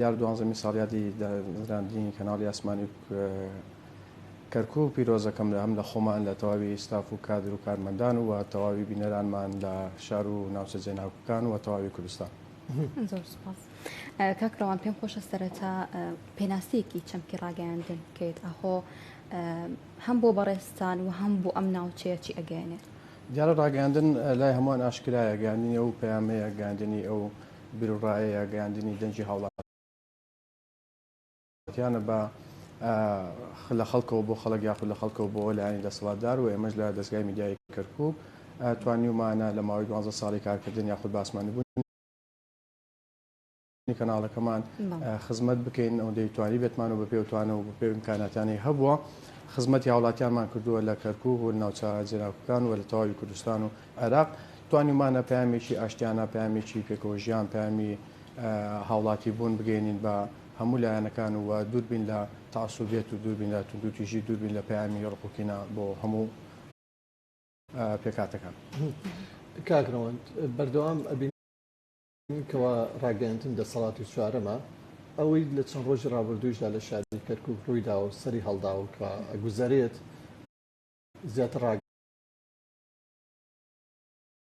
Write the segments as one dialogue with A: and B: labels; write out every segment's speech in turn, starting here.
A: دیار دوانزەمین ساڵیادی دامەزراندنی کەناڵی ئاسمانی کەرکوک پیرۆزەکەم لە هەم لە خۆمان لە تەواوی ستاف و کادر و کارمەندان و تەواوی بینەرانمان لە شار و ناوچە جێناکۆکان و تەواوی کوردستان.
B: زۆر سوپاس کاک ڕەوان پێم خۆشە سەرەتا پێناسەیەکی چەمکی ڕاگەیاندن بکەیت ئاخۆ هەم بۆ بەڕێزتان و هەم بۆ ئەم ناوچەیە چی ئەگەیەنێت؟
A: دیارە ڕاگەیاندن لای هەمووان ئاشکرایە گەیاندنی ئەو پەیامەیە گەیاندنی ئەو بیروڕایەیە گەیاندنی دەنگی هاوڵاتیانە بە لە خەڵکەوە بۆ خەڵک یاخود لە خەڵکەوە بۆ لایەنی دەسەڵاتدار و ئێمەش لە دەزگای میدیایی کەرکوک توانیومانە لە ماوەی دوانزە ساڵی کارکردن یاخود باسمانی بوونی کەناڵەکەمان خزمەت بکەین ئەوەندەی توانی بێتمان و بەپێ توانە و بەپێ ئیمکاناتانی هەبووە خزمەتی هاوڵاتیانمان کردووە لە کەرکوک و ناوچە جێناکۆکان و لە تەواوی کوردستان و عێراق توانیومانە پەیامێکی ئاشتیانە، پەیامێکی پێکەوەژیان، پەیامی هاوڵاتی بوون بگەیەنین بە هەموو لایەنەکان و دوور بین لە تەعەسوبیەت و دوور بین لە توندوتیژی، دوور بین لە پەیامی ڕق و کینە بۆ هەموو پێکهاتەکان.
C: کاک ڕەوەند، بەردەوام ئەبینین کەوا ڕاگەیاندن دەسەڵاتی چوارەمە، ئەوەی لە چەند ڕۆژی ڕابردوویشدا لە شاری کەرکووک ڕوویداوە و سەری هەڵداوە کە ئەگوزەرێت زیاتر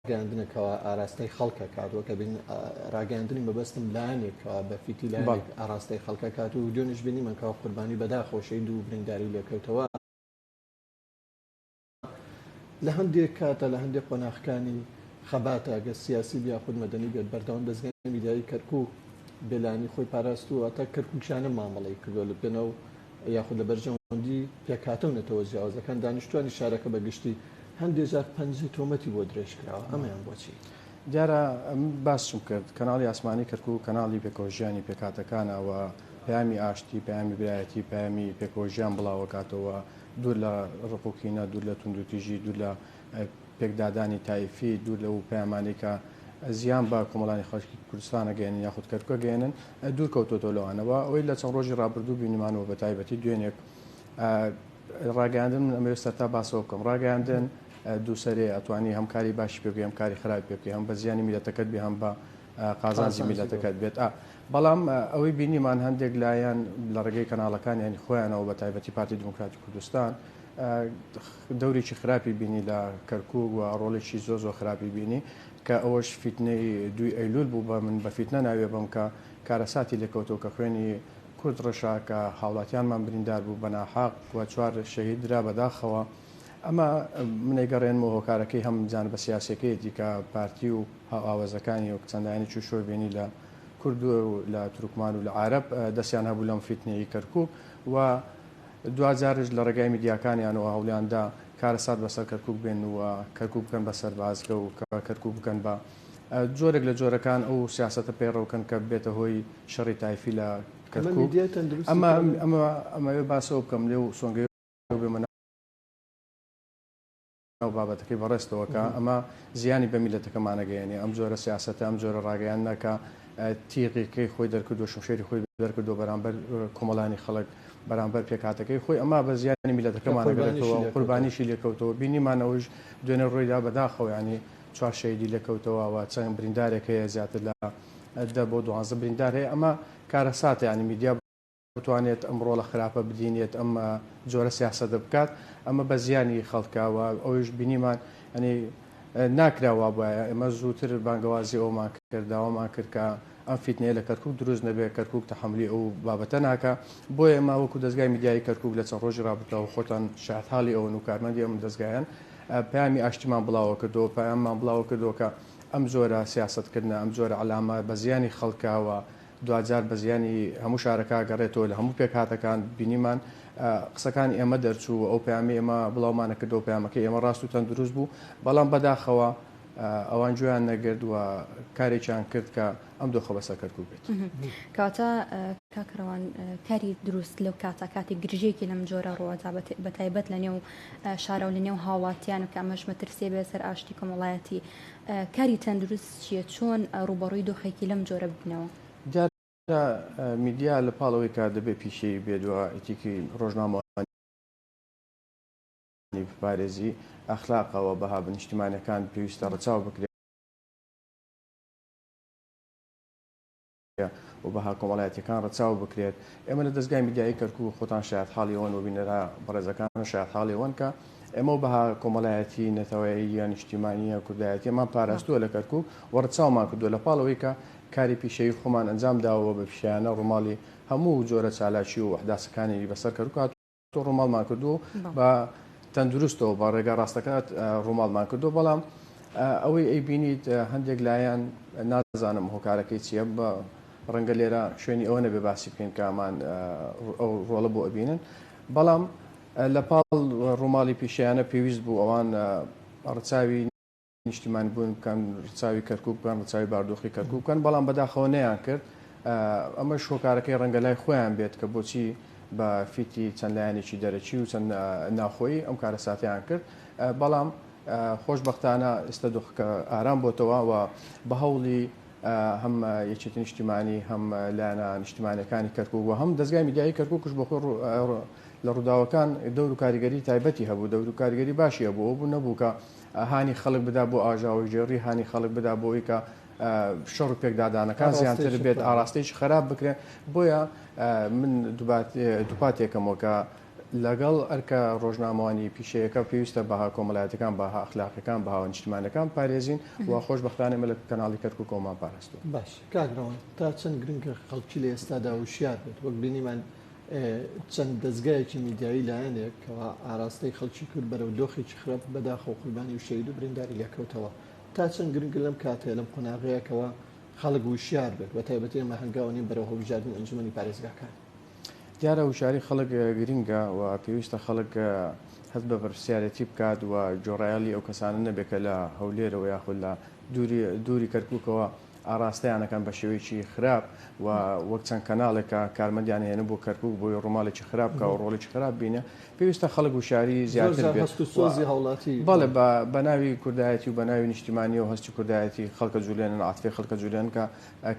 C: ڕاگەیاندنە کەوا ئاراستەی خەڵک ئەکات وەک ئەبین ڕاگەیاندنی مەبەستم لایەنێک کەوا بە فیتی لایەنێک ئاراستەی خەڵک ئەکات و دوێنێش بینیمان کەوا قوربانی بەداخەوە شەهید و برینداری لێکەوتەوە لە هەندێک کاتە لە هەندێک قۆناخەکانی خەباتە گەر سیاسی بی یاخود مەدەنی بێت بەردەوام دەزگای میدیایی کەرکوک بێلایەنی خۆی پاراستووە تا کەرکوکیانە مامەڵەی کردووە لە پێناو یاخود لە بەرژەوەندی پێکهاتە و نەتەوە جیاوازەکان، دانیشتوانی شارەکە بە گشتی هەندێ جار پەنجەی تۆمەتی بۆ درێژ کراوە، ئەمەیان بۆچی؟
A: دیارە من باسم کرد کەناڵی ئاسمانی کەرکوک کەناڵی پێکەوەژیانی پێکهاتەکانە و پەیامی ئاشتی، پەیامی برایەتی، پەیامی پێکەوەژیان بڵاوەکاتەوە دوور لە ڕق و کینە، دوور لە توندوتیژی، دوور لە پێکدادانی تایفی، دوور لەو پەیامانەی کە زیان بە کۆمەڵانی خەڵکی کوردستان ئەگەیەنن یاخود کەرکوک ئەگەیەنن، دوور کەوتۆتەوە لەوانەوە. ئەوەی لە چەند ڕۆژی ڕابردوو بینیمان و بەتایبەتی دوێنێک ڕاگەیاندن، من ئەمەوێت سەرتا باسەوە بکەم. ڕاگەیاندن دووسەرەیە، ئەتوانی هەم کاری باشی پێ بکەی هەم کاری خراپی پێ بکەی، هەم بە زیانی میللەتەکەت بێ هەم بە قازانجی میللەتەکەت بێت. بەڵام ئەوەی بینیمان هەندێک لایەن لە ڕێگەی کەناڵەکانیانی خۆیانەوە بە تایبەتی پارتی دیموکراتی کوردستان دەورێکی خراپی بینی لە کەرکوک و ڕۆڵێکی زۆر زۆر خراپی بینی کە ئەوەش فیتنەی دووی ئەیلول بوو بە من بە فیتنە ناوێ بەم کە کارەساتی لێکەوتەوە کە خوێنی کورد ڕشا کە هاوڵاتیانمان بریندار بوو بە ناحەق و چوار شەهید درا بەداخەوە ئەمە منەی گەڕێنمەوە هۆکارەکەی هەم جانبە سیاسیەکەیەتی کە پارتی و هاوئاوەزەکانی وەک چەند لایەنێکی شۆڤێنی لە کورد و لە تورکمان و لە عارەب دەستیان هەبوو لەم فیتنەی کەرکوک و دواجاریش لە ڕێگای میدیاکانیانەوە هەوڵیان دا کارەسات بەسەر کەرکوک بێنن و کەرکوک بکەن بە سەربازگە و کەرکوک بکەن بە جۆرێک لە جۆرەکان ئەو سیاسەتە پەیڕەو کەن کە ببێتە هۆی شەڕی تایفی لە
C: ئەمە
A: کەرکوک.
C: میدیای تەندروستی
A: ئەمە
C: کەرکوک.
A: ئەمە ئەمەوێ باسەوە بکەم لێو سۆنگەیەوە بێمە ناو بابەتەکەی بەڕێزتەوە کە ئەمە زیانی بە میللەتەکەمان ئەگەیەنێ، ئەم جۆرە سیاسەتە، ئەم جۆرە ڕاگەیاندنە کە تیغیکەی خۆی دەرکردووە، شمشێری خۆی دەرکردووە بەرامبەر کۆمەڵانی خەڵک، بەرامبەر پێکهاتەکەی خۆی، ئەمە بە زیانی میللەتەکەمان ئەگەڕێتەوە، قوربانیشی لێکەوتەوە، بینیمان ئەوەیش دوێنێ ڕوویدا، بەداخەوە یانی چوار شەهیدی لێکەوتەوە و چەند بریندارێک هەیە، زیاتر لە 10 بۆ 12 بریندار هەیە، ئەمە کارەساتە، یانی میدیا بتوانێت ئەم ڕۆڵە خراپە بدینێت ئەم جۆرە سیاسەتە بکات ئەمە بە زیانی خەڵکە و ئەویش بینیمان ئەنی ناکرا وابایە ئێمە زووتر بانگەوازی ئەومان کرد داوامان کرد کە ئەم فیتنەیە لە کەرکک دروست نەبێت کەرکک تەحملی ئەو بابەتە ناکە بۆیە ئێمە وەکو دەزگای میدیایی کەرکک لە چەند ڕۆژی ڕابردووە خۆتان شایەتحاڵی ئەوەن و کارمەندی ئەم دەزگایەن پەیامی ئاشتیمان بڵاوە کردەوە پەیاممان بڵاوە کردەوە کە ئەم جۆرە سیاسەتکردنە ئەم جۆرە عەلامە بە زیانی خەڵکە و دواجار بە زیانی هەموو شارەکە ئەگەڕێتەوە لە هەموو پێکهاتەکان بینیمان قسەکانی ئێمە دەرچوو و ئەو پەیامەی ئێمە بڵاومانە کردەوە پەیامەکەی ئێمە ڕاست و تەندروست بوو بەڵام بەداخەوە ئەوان گوێیان نەگرت و کارێکیان کرد کە ئەم دۆخە بەسەر کەرکوک بێت.
B: کەواتە کاک ڕەوان کاری دروست لەو کاتە کاتێک گرژییەکی لەم جۆرە ڕووەدا بەتایبەت لە نێو شارە و لە نێو هاوڵاتیان و کە ئەمەش مەترسیە بێ سەر ئاشتی کۆمەڵایەتی کاری تەندروست چییە؟ چۆن ڕووبەڕووی دۆخێکی لەم جۆرە ببنەوە؟
A: دیارە میدیا لە پاڵ ئەوەی کە دەبێ پیشەیی بێت و ئیتیکی ڕۆژنامەوانی بپارێزی، ئەخلاقەوە بەها نیشتیمانیەکان پێویستە ڕەچاو بکرێ. و بەها کۆمەڵایەتیەکان ڕەچاو بکرێت. ئێمە لە دەزگای میدیایی کەرکوک خۆتان شایەتحاڵی ئەوەن و بینەرە بەڕێزەکان شایەتحاڵی ئەوەن کە ئێمە و بەها کۆمەڵایەتی، نەتەوەییە، نیشتیمانییە، کوردایەتیەمان پاراستووە لە کەرکوک و ڕەچاومان کردووە لە پاڵ ئەوەی کە کاری پیشەیی خۆمان ئەنجام داوە و بە پیشەیانە ڕووماڵی هەموو جۆرە چالاکی و ئەحداسەکانی بەسەر کەرکوک هاتووە ڕووماڵمان کردووە و بە تەندروستەوە بە ڕێگا ڕاستەکە ڕووماڵمان کردووە بەڵام ئەوەی ئەیبینیت هەندێک لایەن نازانم هۆکارەکەی چییە بە ڕەنگە لێرە شوێنی ئەوە نەبێ باسی بکەین کە ئەمان ئەو ڕۆڵە بۆ ئەبینن بەڵام لە پاڵ ڕووماڵی پیشەیانە پێویست بوو ئەوان ڕچاوی نیشتیمانی بوون بکەن، ڕچاوی کەرکوک بکەن، ڕچاوی باردۆخی کەرکوک بکەن، بەڵام بەداخەوە نەیان کرد. ئەمەش هۆکارەکەی ڕەنگە لای خۆیان بێت کە بۆچی بە فیتی چەند لایەنێکی دەرەکی و چەند ناوخۆیی ئەم کارەساتەیان کرد. بەڵام خۆشبەختانە ئێستا دۆخەکە ئارام بۆتەوە و بە هەوڵی هەم یەکێتی نیشتیمانی هەم لایەنە نیشتیمانیەکانی کەرکوک و هەم دەزگای میدیایی کەرکوکش بۆ خۆی لە ڕووداوەکان دەور و کاریگەری تایبەتی هەبوو، دەور و کاریگەری باشی هەبوو، ئەوە بوو نەبوو کە هانی خەڵک بدا بۆ ئاژاوەگێڕی، هانی خەڵک بدا بۆ ئەوەی کە شەڕ و پێکدادانەکان زیاتر بێت، ئاراستەیەکی خراپ بکرێن. بۆیە من دووپاتێکەمەوە کە لەگەڵ ئەرکە ڕۆژنامەوانی پیشەیەکە پێویستە بەها کۆمەڵایەتیەکان، بەها ئەخلاقیەکان، بەها نیشتیمانیەکان بپارێزین و خۆشبەختانە ئێمە لە کەناڵی کەرکوکەوەمان پاراستووە.
C: باش کاک ڕەوەند تا چەند گرنگە خەڵکی لە ئێستادا وشیار بێت؟ وەک بینیمان چەند دەزگایەکی میدیایی لایەنێک کەوا ئاراستەی خەڵکی کرد بەرەو دۆخێکی خراپ بەداخەوە قوربانی و شەهید و برینداری لێکەوتەوە. تا چەند گرنگە لەم کاتەیە لەم قۆناغەیە کەوا خەڵک وشیار بێت بە تایبەتی ئێمە هەنگاو نین بەرەو هەڵبژاردنی ئەنجومەنی پارێزگاکان.
A: دیارە وشیاری خەڵک گرنگە و پێویستە خەڵک هەست بە بەرپرسیارێتی بکات و گوێڕایەڵی ئەو کەسانە نەبێت کە لە هەولێرەوە یاخود لە دووری کەرکوکەوە ئاڕاستەیان ئەکەن بە شێوەیەکی خراپ و وەک چەند کەناڵێک کە کارمەندیان هێنن بۆ کەرکوک بۆی ڕووماڵێکی خراپ بکا و ڕۆڵێکی خراپ بینێ پێویستە خەڵک وشیاری
C: زۆر
A: زیاتر
C: جار
A: بێت
C: هەست و
A: و
C: سۆزی هاوڵاتی
A: بەڵێ بە بە ناوی کوردایەتی و بە ناوی نیشتیمانیەوە هەستی کوردایەتی خەڵکە جولێنن عاتفەی خەڵکە جولێنن کە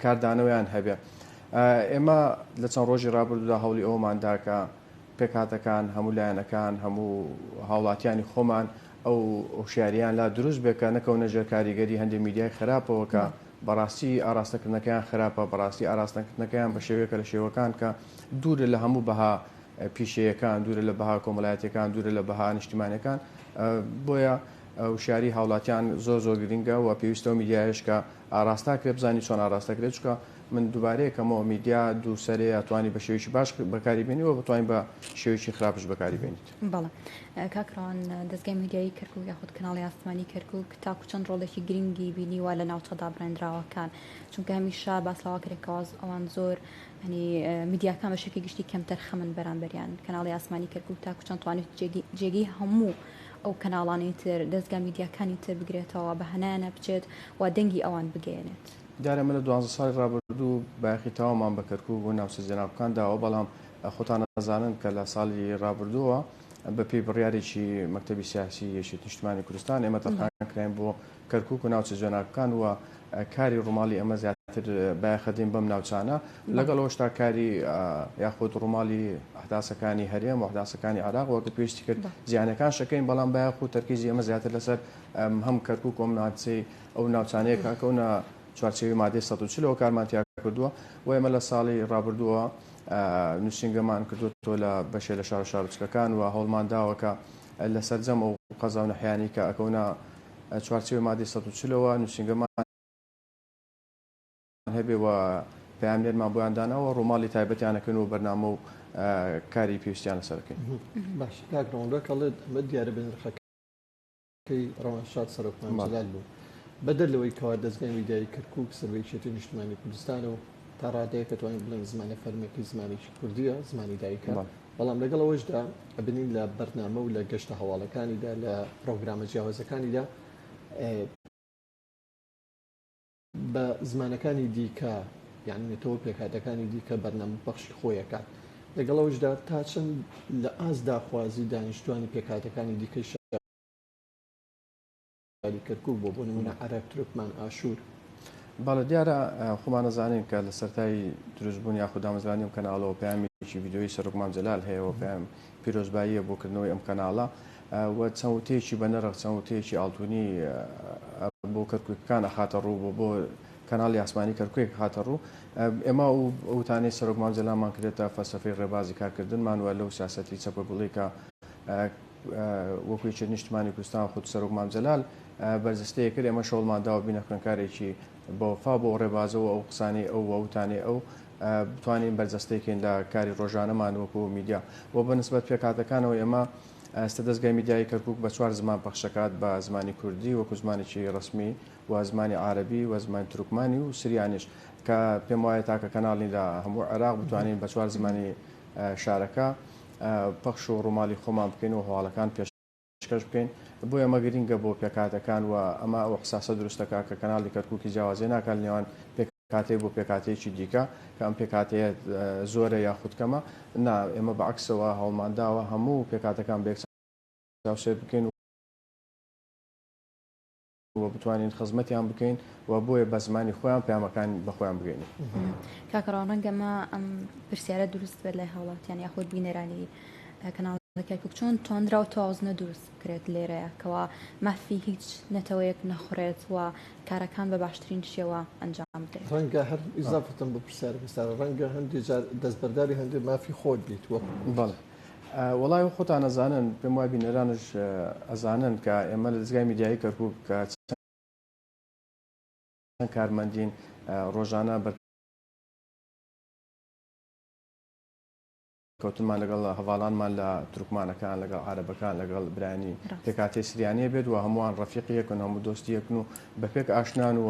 A: کاردانەوەیان هەبێ ئێمە لە چەند ڕۆژی ڕابردوودا هەوڵی ئەوەمان دا کە پێکهاتەکان، هەموو لایەنەکان، هەموو هاوڵاتیانی خۆمان ئەو هۆشیارییان لا دروست بێت کە نەکەونە ژێر کاریگەری هەندێ میدیای خراپەوە کە بەڕاستی ئاراستەکردنەکەیان خراپە، بەڕاستی ئاراستەکردنەکەیان بە شێوەیەکە لە شێوەکان کە دوورە لە هەموو بەها پیشەیەکان، دوورە لە بەها کۆمەڵایەتیەکان، دوورە لە بەها نیشتیمانیەکان. بۆیە هۆشیاری هاوڵاتیان زۆر زۆر گرنگە و پێویستە ئەو میدیایەش کە ئاراستاکرێت بزانی چۆن ئاراستەکرێت، چونکە من دووبارەیە کەمەوە میدیا دووسەرەیە توانی بە شێوەیەکی باش بەکاری بێنی و بتوانین بە شێوەیەکی خراپش بەکاری بێنیت.
B: بەڵێ کاک ڕەوان دەزگای میدیایی کەرکوک یاخود کەناڵی ئاسمانی کەرکوک تاکو چەند ڕۆڵێکی گرنگی بینیوە لە ناوچە دابڕێنراوەکان چونکە هەمیشە باس لەوە کرێت کەوا ئەوان زۆر ینی میدیاکان بە شێوەیەکی گشتی کەمتەرخەمن بەرامبەریان کەناڵی ئاسمانی کەرکوک تاکو چەند توانیت جێگەی هەموو ئەو کەناڵانەی تر دەزگا میدیاکانی تر بگرێتەوە بە هەنایانە بچێت و دەنگی ئەوان بگەیەنێت.
A: دیارە ئێمە لە دوانزە ساڵی ڕابردوو بایەخی تەواومان بە کەرکوک و ناوچە جێناوکەکان داوە، بەڵام خۆتان ئەزانن کە لە ساڵی ڕابردووەوە بە پێی بڕیارێکی مەکتەبی سیاسی یەکێتی نیشتمانی کوردستان ئێمە تەرخان کراین بۆ کەرکوک و ناوچە جێناوکەکان و کاری ڕووماڵی ئێمە زیاتر بایەخەدەین بەم ناوچانە لەگەڵ ئەوەشتا کاری یاخود ڕووماڵی ئەحداسەکانی هەرێم و ئەحداسەکانی عێراق وەک پێویستی کرد زیانەکان شەکەین بەڵام بایەخ و تەرکیزی ئێمە زیاتر لەسەر هەم کەرکوک و ئەم ناوچەی ئەو ناوچانەیە کە ئەکەونە چوارچێوەی مادەی 140 ەوە کارمان تیا کردووە و ئێمە لە ساڵی ڕابردووە نووسینگەمان کردووەتەوە لە بەشێ لە شار و شارۆچکەکان و هەوڵمان داوە کە لە سەرجەم ئەو قەزا و نەحیانەی کە ئەکەونە چوارچێوەی مادەی 140 ەوە نووسینگەمان هەبێ و پەیامنێرمان بۆیان داناوە ڕووماڵی تایبەتیان ئەکەن و بەرنامە و کاری پێویستیان لەسەر ئەکەین.
C: باش کاک ڕەوەند وەک ئەڵێت ئەمە دیارە بە نرخەکە کەی ڕەوانشاد سەرۆک مام جەلال بوو. بەدەر لەوەی کەوا دەزگای میدیایی کەرکووک سەر بە یەکێتی نیشتمانی کوردستانە و تا ڕادەیەک ئەتوانین بڵێین زمانە فەرمیەکەی زمانێکی کوردیە، زمانی دایکە، بەڵام لەگەڵ ئەوەشدا ئەبینین لە بەرنامە و لە گەشتە هەواڵەکانیدا لە پڕۆگرامە جیاوازەکانیدا بە زمانەکانی دیکە یانی نەتەوە پێکهاتەکانی دیکە بەرنامە پەخشی خۆی ئەکات. لەگەڵ ئەوەشدا تا چەند لە ئاست داخوازی دانیشتوانی پێکهاتەکانی دیکەی شاری کەرکوک بووە، بۆ نموونە عەرەب، تورکمان، ئاشوور.
A: بەڵێ دیارە خۆمان ئەزانین کە لە سەرتای دروستبوون یاخود دامەزراندنی ئەم کەناڵەوە پەیامێکی ڤیدیۆیی سەرۆک مام جەلال هەیە و پەیام پیرۆزباییە بۆ کردنەوەی ئەم کەناڵە و چەند وتەیەکی بەنرخ، چەند وتەیەکی ئاڵتونی بۆ کەرکوکەکان ئەخاتە ڕوو بۆ بۆ. کەناڵی ئاسمانی کەرکووک هاتە ڕوو. ئێمە ئەو وتانەی سەرۆک مام جەلالمان کردێتە فەلسەفەی ڕێبازی کارکردنمان و لەو سیاسەتی چەپە گوڵی کە وەکو یەکێتی نیشتمانی کوردستان خود سەرۆک مام جەلال بەرجەستەیە کرد، ئێمەش هەوڵمان داوە بینە خوێندکارێکی بەوەفا بۆ ئەو ڕێبازە و ئەو قسانەی ئەو و وتانەی ئەو بتوانین بەرجەستەی کەین لە کاری ڕۆژانەمان وەکو میدیا. و بە نسبەت پێکهاتەکانەوە ئێمە ئێستا دەزگای میدیایی کەرکوک بە چوار زمان پەخشەکات، بە زمانی کوردی وەکو زمانێکی ڕەسمی و زمانی عارەبی و زمانی تورکمانی و سریانیش کە پێم وایە تاکە کەناڵین لە هەموو عێراق بتوانین بە چوار زمانی شارەکە پەخش و ڕووماڵی خۆمان بکەین و هەواڵەکان پێشکەش بکەین. بۆیە ئەمە گرینگە بۆ پێکهاتەکان و ئەمە ئەو ئیحساسە دروست دەکات کە کەناڵی کەرکوکی جیاوازی ناکات لە نێوان پێکهاتەیەک بۆ پێکهاتەیەکی دیکە کە ئەم پێکهاتەیە زۆرە یاخود کەمە. نا، ئێمە بە عەکسەوە هەوڵمان داوە هەموو پێکهاتەکان بە یەک چاو سەیر بکەین و بتوانین خزمەتیان بکەین و بۆیە بە زمانی خۆیان پەیامەکان بە خۆیان بگەینین.
B: کاکە ڕەوان ڕەنگە ئەمە ئەم پرسیارە دروست بێت لای هاوڵاتیان یاخود بینەرانی کەناڵی کەرکوک چۆن توانرا و تەوازنە دروست بکرێت لێرەیە کەوا مافی هیچ نەتەوەیەک نەخورێت و کارەکان بە باشترین شێوە ئەنجام بدرێت؟
C: ڕەنگە هەر ئیزافەتەن بۆ پرسیارەکە سارا ڕەنگە هەندێ جار دەستبەرداری هەندێ مافی خۆت بیت وەک کورد.
A: بەڵێ وەڵای خۆتان ئەزانن پێم وایە بینەرانش ئەزانن کە ئێمە لە دەزگای میدیایی کەرکوک کە چەند کارمەندین ڕۆژانە بەرکەوتنمان لەگەڵ هەڤاڵانمان لە تورکمانەکان لەگەڵ عارەبەکان لەگەڵ برایانی پێکهاتەی سریانیە بێت و هەمووان ڕەفیقی یەکن هەموو دۆستی یەکن و بە پێک ئاشنان و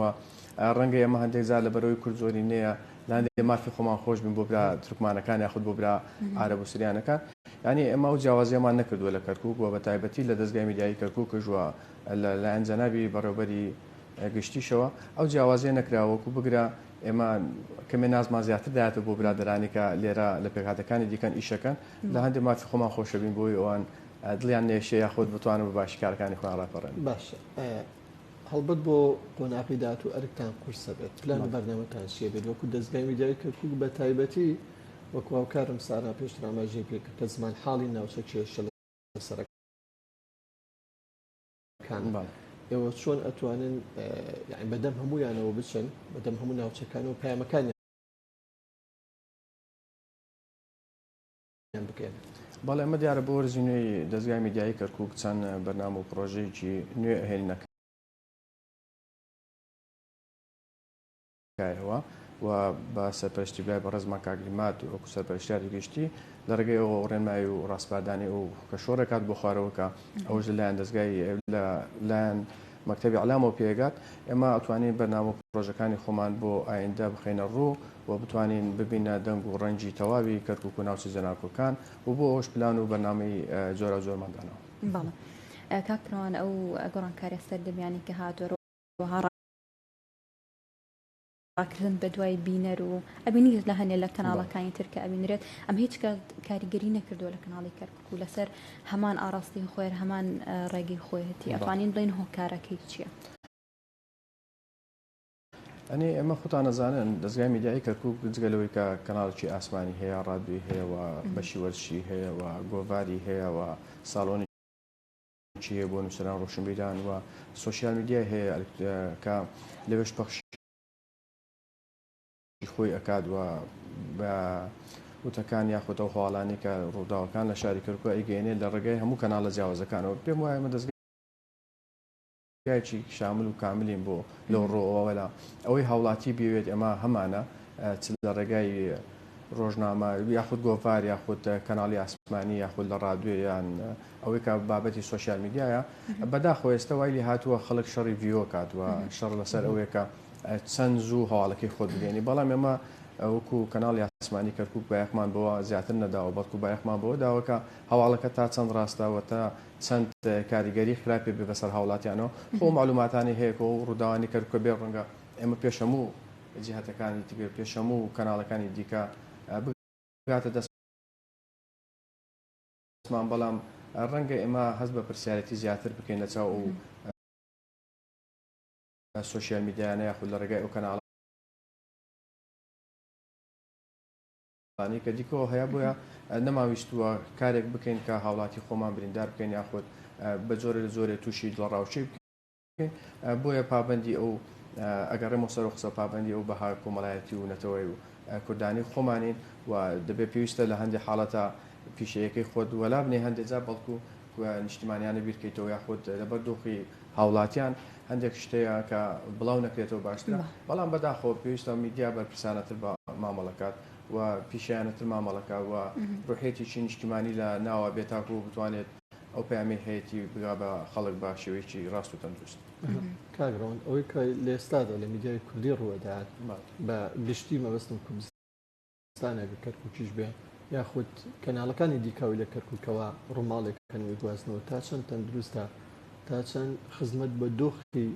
A: ڕەنگە ئێمە هەندێک جار لەبەرەوەی کورد زۆرینەیە لە هەندێک مافی خۆمان خۆش بین بۆ برا تورکمانەکان یاخود بۆ برا عارەب و سریانەکان یعنی ئێمە ئەو جیاوازیەمان نەکردووە لە کەرکوک و بە تایبەتی لە دەزگای میدیایی کەرکوکش و لە لایەن جەنابی بەڕێوبەری گشتیشەوە ئەو جیاوازیە نەکراوە وەکو بگرە ئێمە کەمێ نازمان زیاتر دایەتەوە بۆ برادەرانی کە لێرە لە پێکهاتەکانی دیکەن ئیشەکەن لە هەندێک مافی خۆمان خۆشەبین بۆی ئەوان دڵیان نێشێ یاخود بتوانن بە باشی کارەکانی خۆیان ڕاپەڕێنن.
C: باشە هەڵبەت بۆ قۆناغی داهاتوو ئەرکتان قورسە بێت، پلان و بەرنامەتان چییە بێت وەکو دەزگای میدیایی کەرکووک بە تایبەتی وەکو هاوکارم سارا پێشتر ئاماژەی پێکرد کە زمانحاڵی ناوچە کێشە لەسەرەکان ئێوە چۆن ئەتوانن یانی بەدەم هەموویانەوە بچن بەدەم هەموو ناوچەکانەوە پەیامەکانیان بگەێنن؟
A: بەڵێ ئەمە دیارە بۆ وەرزی نوێی دەزگای میدیایی کەرکووک چەند بەرنامە و پڕۆژەیەکی نوێ ئەهێنینە کایەوە و بە سەرپەرشتی برای بەڕێزمان کاک عیماد وەکو سەرپەرشتیاری گشتی لە ڕێگەی ئەوە ڕێنمایی و ڕاسپاردانی ئەو کە شۆڕێکات بۆ خوارەوە کە ئەوەش لەلایەن دەزگای لە لایەن مەکتەبی ئیعلامەوە پێگات ئێمە ئەتوانین بەرنامە و پڕۆژەکانی خۆمان بۆ ئایندە بخەینە ڕوو و بتوانین ببینە دەنگ و ڕەنگی تەواوی کەرکوک و ناوچە جێناکۆکان و بۆ ئەوەش پلان و بەرنامەی جۆراوجۆرمان داناوە.
B: بەڵێ کاک پروان ئەو گۆڕانکاریە سەردەمیانەی کە هاتووە هەروەها ڕاکردن بە دوای بینەر و ئەبینیت لە هەنێ لە کەناڵەکانی تر کە ئەبینرێت ئەم هیچ کات کاریگەری نەکردووە لە کەناڵی کەرکوک و لەسەر هەمان ئاڕاستەی خۆی هەمان ڕێگەی خۆیەتی ئەتوانین بڵێین هۆکارەکەی چییە؟
A: ئەنی ئێمە خۆتان ئەزانن دەزگای میدیایی کەرکوک جگە لەوەی کە کەناڵێکی ئاسمانی هەیە ڕادیۆی هەیە و بەشی وەرزشی هەیە و گۆڤاری هەیە و ساڵۆنی هەیە بۆ نووسەران ڕۆشنبیران و سۆشیال میدیای هەیە کە لەوێش پەخشی خۆی ئەکات و بە وتەکان یاخود ئەو هەواڵانی کە ڕووداوەکان لە شاری کەرکوک ئەیگەیەنێت لە ڕێگای هەموو کەناڵە جیاوازەکانەوە پێم وایە ئێمە دەزگایەکی شامل و کاملین بۆ لەو ڕووەوە لە ئەوەی هاوڵاتی بیەوێت ئێمە هەمانە چ لە ڕێگای ڕۆژنامە یاخود گۆڤار یاخود کەناڵی ئاسمانی یاخود لە ڕادیۆ یان ئەوەی کە بابەتی سۆشیال میدیایە بەداخەوە ئێستا وای لێ هاتووە خەڵک شەڕی view کات و شەڕ لەسەر ئەوەیە کە چەند زوو هەواڵەکەی خۆت بگەێنی بەڵام ئێمە وەکو کەناڵی ئاسمانی کەرکک بایەخمان بەوە زیاتر نەداوە بەڵکو بایەخمان بەوە داوە کە هەواڵەکە تا چەند ڕاستە و تا چەند کاریگەری خراپی بێ بەسەر هاوڵاتیانەوە خۆ معلوماتانی هەیە کە و ڕووداوانی کەرکوکە بێ ڕەنگە ئێمە پێش هەموو جیهەتەکانی دیکە پێش هەموو کەناڵەکانی دیکە بگاتە دەستمان بەڵام ڕەنگە ئێمە هەست بە پرسیارەتی زیاتر بکەین لە چاو ئەو سۆشیال میدیایانە یاخود لە ڕێگای ئەو کەناڵانەی کە دیکەوە هەیە بۆیە نەماویستووە کارێک بکەین کە هاوڵاتی خۆمان بریندار بکەین یاخود بە جۆرێ لە جۆرێ تووشی دڵەڕاوکێ بکەین بۆیە پابەندی ئەو ئەگەڕێمەوە سەر قسە پابەندی ئەو بەها کۆمەڵایەتی و نەتەوەی و کوردانی خۆمانین و دەبێت پێویستە لە هەندێک حاڵەتە پیشەیەکەی خۆت وەلا بنێ هەندێک جار بەڵکو نیشتیمانیانە بیرکەیتەوە یاخود لەبەر دۆخی هاوڵاتیان هەندێک شتەیە کە بڵاو نەکرێتەوە باشترە بەڵام بەداخەوە پێویستە میدیا بەرپرسانەتر بە مامەڵەکات و پیشەیانەتر مامەڵەکە و ڕوحیەتێکی نیشتیمانی لە ناوە بێت تاکو بتوانێت ئەو پەیامەی هەیەتی بگا بە خەڵک بە شێوەیەکی ڕاست و تەندروست.
C: کاک ڕەوەند ئەوەی کە لە ئێستادا لە میدیای کوردی ڕووەدات بە گشتی مەبەستم کوردستان ئەگەر کەرکوکیش بێ یاخود کەناڵەکانی دیکەوەی لە کەرکوکەوە ڕووماڵێکەکەن و گواستنەوە تا چەند تەندروستە تا چەند خزمەت بە دۆخی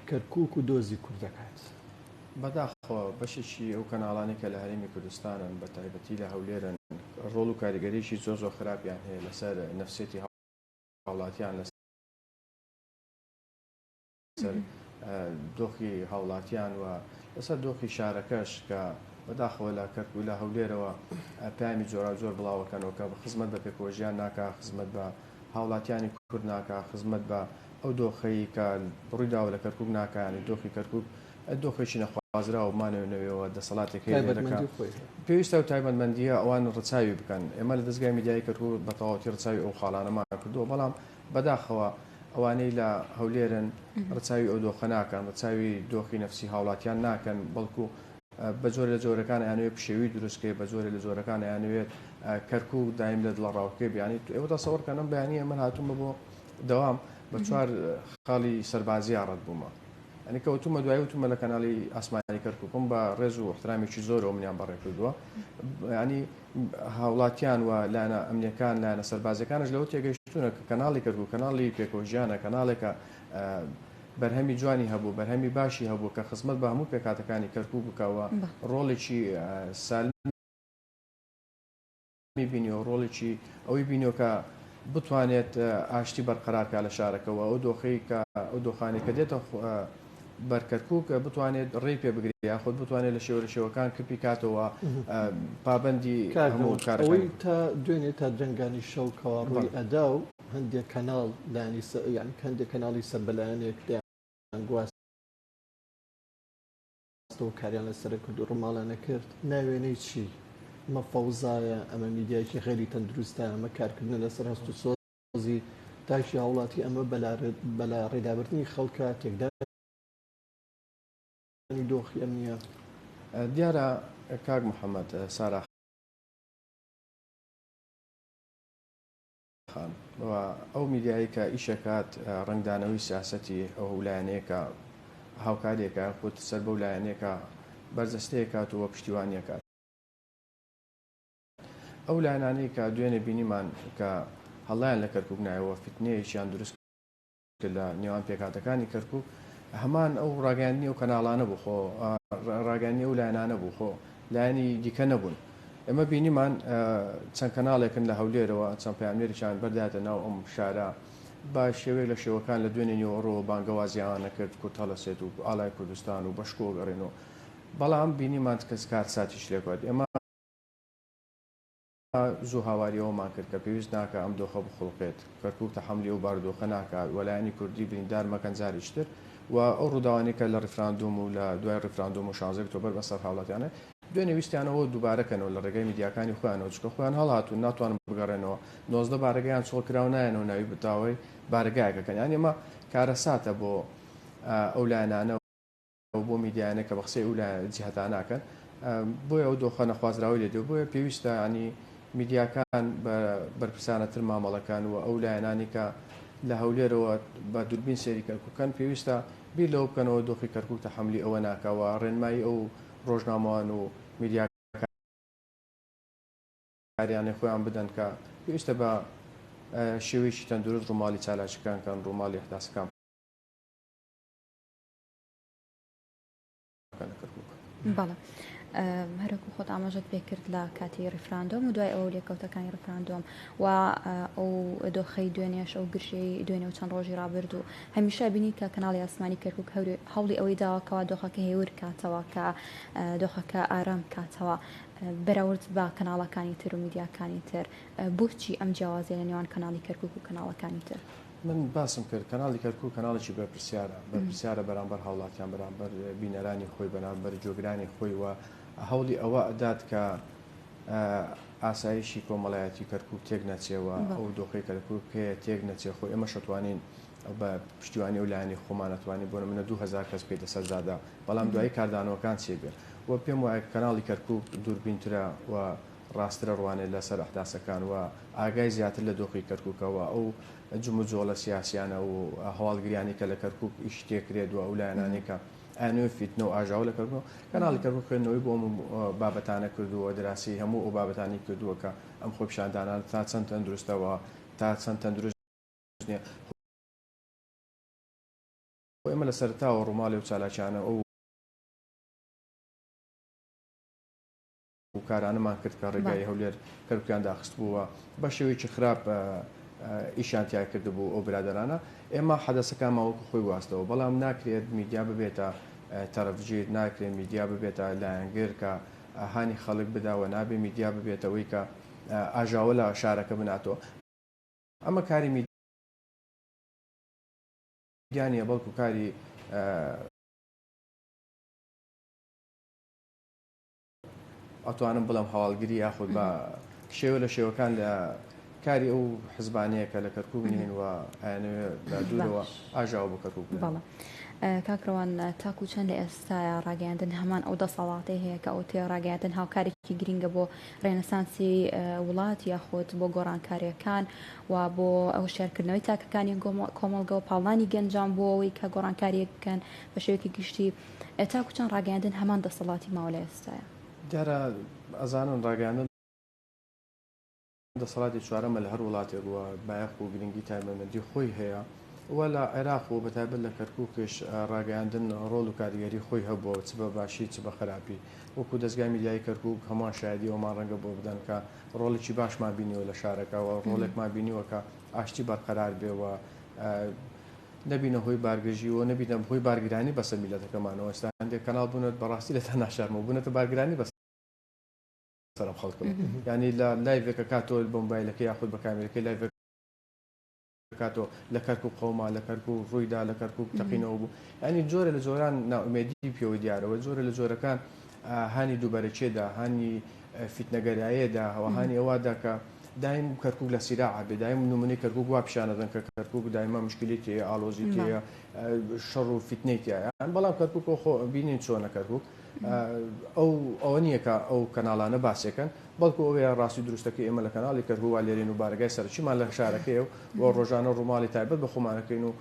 C: کەرکوک و دۆزی کورد دەکات؟
A: بەداخەوە بەشێکی ئەو کەناڵانەی کە لە هەرێمی کوردستانن بە تایبەتی لە هەولێرن ڕۆڵ و کاریگەریی زۆر زۆر خراپیان هەیە لەسەر نەفسیەتی هاوڵاتیان لەسەر دۆخی هاوڵاتیان و لەسەر دۆخی شارەکەش کە بەداخەوە لە کەرکوک لە هەولێرەوە پەیامی جۆراوجۆر بڵاوەکەنەوە کە خزمەت بە پێکەوەژیان ناکا خزمەت بە هاوڵاتیانی کورد ناکا خزمەت بە ئەو دۆخەی کە ڕوویداوە لە کەرکوک ناکا یانی دۆخی کەرکوک دۆخێکی نەخوازراوە بمانەوێ نەوێەوە دەسەڵاتێک هەیە لێرەکە
C: تایبەتمەندی خۆی هەیە.
A: پێویستە ئەو تایبەتمەندییە ئەوان ڕچاوی بکەن ئێمە لە دەزگای میدیایی کەرکوک بە تەواوەتی ڕچاوی ئەو خاڵانەمان کردووە بەڵام بەداخەوە ئەوانەی لە هەولێرن ڕچاوی ئەو دۆخە ناکەن ڕچاوی دۆخی نەفسی هاوڵاتیان ناکەن بەڵکو بە جۆرێ لە جۆرەکان ئەیانەوێت پشێوی دروست کەی بە جۆرێ لە جۆرەکان ئەیانەوێت کەرکوک دایم لە دڵەڕاوکێ بێ یانی ئێوە تەسەوڕ کەن ئەم بەیانییە من هاتوومە بۆ دەوام بە چوار خاڵی سەربازیا ڕەت بوومە یانی کە وتومە دوایی وتومە لە کەناڵی ئاسمانی کەرکوکم بە ڕێز و احترامێکی زۆرەوە منیان بەڕێ کردووە ینی هاوڵاتیان و لایەنە ئەمنیەکان لایەنە سەربازیەکانش لەوە تێگەیشتونە کە کەناڵی کەرکوک کەناڵی پێکەوەژیانە کەناڵێکە بەرهەمی جوانی هەبوو بەرهەمی باشی هەبوو کە خزمەت بە هەموو پێکهاتەکانی کەرکوک بکا و ڕۆڵێکی سالمی بینیوە ڕۆڵێکی ئەوەی بینیوە کە بتوانێت ئاشتی بەرقەرار کا لە شارەکە و ئەو دۆخەی کە ئەو دۆخانەی کە دێتە بەر کەرکوک بتوانێت ڕێی پێ بگرێت یاخود بتوانێت لە شێوە لە شێوەکان کپی کاتەوە پابەندی
C: کاک
A: هەموو
C: ڕەوەند
A: کارەکانی
C: ئەوەی تا دوێنێ تا درەنگانی شەو کەوا ڕووی
A: بەڵێ.
C: ئەدا و هەندێک کەناڵ لایەنی سە یانی هەندێک کەناڵی سەر بە لایەنێک دەیان گواستەوە کاریان لەسەر کرد و ڕووماڵیان نەکرد ناوێنەی چی؟ ئەمە فەوزایە ئەمە میدیایەکی غەیری تەندروستە ئەمە کارکردنە لەسەر هەست و سۆزی تاکی هاوڵاتی ئەمە بەلاڕێدابردنی خەڵکە تێکدانی دۆخی ئەمنیە.
A: دیارە کاک محەمەد سارا خان و ئەو میدیایەی کە ئیشەکات ڕەنگدانەوەی سیاسەتی ئەو لایەنەیە کە هاوکاریەکە یاخود سەر بەو لایەنەیە کە بەرجەستەیەکات و پشتیوانیەکات. ئەو لایەنانەی کە دوێنێ بینیمان کە هەڵیان لە کەرکوک نایەوە فیتنەیەکیان دروست کرد لە نێوان پێکهاتەکانی کەرکوک هەمان ئەو ڕاگەیاندنی ئەو کەناڵانە بوو خۆ ڕاگەیاندنی ئەو لایەنانە بوو خۆ لایەنی دیکە نەبوون ئێمە بینیمان چەند کەناڵێکن لە هەولێرەوە چەند پەیامنێرێکیان بەردایەتە ناو ئەم شارە بە شێوەیەک لە شێوەکان لە دوێنێ نیوەڕۆوە بانگەوازیان نەکرد کورد هەڵەسێت و ئاڵای کوردستان و بەشکۆ گەڕێنەوە بەڵام بینیمان کەس کارساتیش لێکات ئێمە زوو هاواری ئەوەمان کرد کە پێویست ناکا ئەم دۆخە بخوڵقێت، کەرکوک تەحەمولی ئەو بارودۆخە ناکا و لایەنی کوردی بریندار مەکەن جارێکی تر و ئەو ڕووداوانەی کە لە ڕیفراندۆم و لە دوای ڕیفراندۆم و شانزەی ئۆکتۆبەر بەسەر هاوڵاتیانە دوێنێ ویستیان ئەوە دووبارە کەنەوە لە ڕێگای میدیاکانی خۆیانەوە چونکە خۆیان هەڵهاتوون ناتوانن بگەڕێنەوە 19 بارەگایان چۆڵ کراوە نایەنەوە ناوی داوای بارەگایەک ئەکەن یانی ئەمە کارەساتە بۆ ئەو لایەنانە و بۆ میدیایانە کە بە قسەی ئەو لایەن جیهەتانە ئەکەن بۆیە ئەو دۆخە نەخوازراوەی لێ دێ بۆیە پێویستە ینی میدیاکان بە بەرپرسانەتر مامەڵەکان و ئەو لایەنانی کە لە هەولێرەوە بە دووربین سەیری کەرکووکەن پێویستە بیر لەوە بکەنەوە دۆخی کەرکووک تەحەمولی ئەوە ناکا و ڕێنمایی ئەو ڕۆژنامەوان و میدیاکاریانەی خۆیان بدەن کە پێویستە بە شێوەیەکی تەندروست ڕووماڵی چالاکیەکان کەن ڕووماڵی ئەحداسەکان بکەن لە کەرکوک.
B: بەڵێ هەرەکو خۆت ئاماژەت پێ کرد لە کاتی ڕیفراندۆم و دوای ئەوە لێکەوتەکانی ڕیفراندۆم و ئەو دۆخەی دوێنێش ئەو گرژەی دوێنێ و چەند ڕۆژی ڕابردوو هەمیشە بینی کە کەناڵی ئاسمانی کەرکک هەوڵی ئەوەی داوە کەوا دۆخەکە هێور کاتەوە کە دۆخەکە ئارام کاتەوە بەراورد بە کەناڵەکانی تر و میدیاکانی تر بۆچی ئەم جیاوازیە لە نێوان کەناڵی کەرکک و کەناڵەکانی تر؟
A: من باسم کرد کەناڵی کەرکوک کەناڵێکی بەرپرسیارە، بەرپرسیارە بەرامبەر هاوڵاتیان، بەرامبەر بینەرانی خۆی، بەرامبەر گوێگرانی خۆی و هەوڵی ئەوە ئەدات کە ئاسایشی کۆمەڵایەتی کەرکوک تێک نەچێ و ئەو دۆخەی کەرکوک هەیە تێک نەچێ. خۆ ئێمەش ئەتوانین بە پشتیوانی ئەو لایەنەی خۆمان ئەتوانین بۆ نمونە 2000 کەس بکەیتە سەر جادە، بەڵام دوایی کاردانەوەکان چی بێ و پێم وایە کەناڵی کەرکوک دووربینترە و ڕاستترە ڕوانێت لەسەر ئەحداسەکان و ئاگای زیاتر لە دۆخی کەرکوکە و ئەو جموجۆڵە سیاسیانە و هەواڵگریانەی کە لە کەرکوک ئیشی تێکرێت و ئەو لایەنانەی کە ئەیانەوێت فیتنە و ئاژاوە لە کەرکوک کەناڵی کەرکوک خوێندنەوەی بۆ ئەم بابەتانە کردووە دراسی هەموو ئەو بابەتانەی کردووە کە ئەم خۆپیشاندانانە تا چەند تەندروستە و تا چەند تەندروست نییە. خۆ ئێمە لە سەرەتاوە ڕووماڵی ئەو چالاکیانە ئەو کارانەمان کرد کە ڕێگای هەولێر کەرکوکیان داخستبوو و بە شێوەیەکی خراپ ئیشیان تیا کردبوو ئەو برادەرانە. ئێمە حەدەسەکانمان وەکو خۆی گواستەوە، بەڵام ناکرێت میدیا ببێتە تەرەفگیر، ناکرێت میدیا ببێتە لایەنگر کە هانی خەڵک بدا و نابێ میدیا ببێتە ئەوەی کە ئاژاوە لە شارەکە بناتەوە. ئەمە کاری میدیا نییە، بەڵکو کاری ئەتوانم بڵێم هەواڵگری یاخود بە شێوە لە شێوەکان لە کاری ئەو حزبانەیە کە لە کەرکوک نین و ئەیانەوێ لە دوورەوە ئاژاوە بۆ کەرکوک بنێن.
B: بەڵێ کاک ڕەوان تاکو چەند لە ئێستایا ڕاگەیاندن هەمان ئەو دەسەڵاتەی هەیە کە ئەوتێ ڕاگەیاندن هاوکارێکی گرینگە بۆ ڕێنەسانسی وڵات یاخود بۆ گۆڕانکاریەکان و بۆ هۆشیارکردنەوەی تاکەکانی کۆمەڵگە و پاڵنانی گەنجان بۆ ئەوەی کە گۆڕانکاریەک بکەن بە شێوەیەکی گشتی تاکو چەند ڕاگەیاندن هەمان دەسەڵاتی ماوە لە ئێستایا؟
A: دیارە ئەزانن ڕاگەیاندن دەسەڵاتی چوارەمە لە هەر وڵاتێک و بایەخ و گرنگی تایبەتمەندی خۆی هەیە و لە عێراق و بەتایبەت لە کەرکوکیش ڕاگەیاندن ڕۆڵ و کاریگەری خۆی هەبووە چ بە باشی چ بە خراپی وەکو دەزگای میدیایی کەرکوک هەمووان شایەدی ئەومان ڕەنگە بۆ بدەن کە ڕۆڵێکی باشمان بینیوە لە شارەکە و ڕۆڵێکمان بینیوە کە ئاشتی بەرقەرار بێ و نەبینە هۆی بارگرژی و نەبینە هۆی بارگرانی بەسەر میلەتەکەمانەوە ئێستا هەندێک کەناڵ بوونەت بەڕاستی لێتان ناشارمەوە بوونەتە بارگرانی بەسەر ئەم خەڵکەوە یانی لە لایڤێکە کاتۆ بە مۆبایلەکەی یاخود بە کامێرەکەی لایڤێک کاتۆ لە کەرکوک قەوما لە کەرکوک ڕوویدا لە کەرکوک تەقینەوە بوو یانی جۆرە لە جۆران نائومێدی پێوە دیارەوە جۆرە لە جۆرەکان هانی دووبەرەکێدا هانی فیتنەگەرایەدا و هانی ئەوەدا کە دایم کەرکوک لە سیراع بێ دایم نمونەی کەرکوک وا پیشانەدەن کە کەرکوک دایما مشکلی تێیە ئاڵۆزی تێیە شەڕ و فیتنەی تایە بەڵام کەرکوک خۆ بینین چۆنە کەرکوک ئەو ئەوە نییە کە ئەو کەناڵانە باسێکەن بەڵکو ئەوەیە ڕاستی دروستەکەی ئێمە لە کەناڵی کەرکوک وا لێرین و بارەگای سەرەکیمان لە شارەکەیە و ڕۆژانە ڕووماڵی تایبەت بە خۆمانەکەین و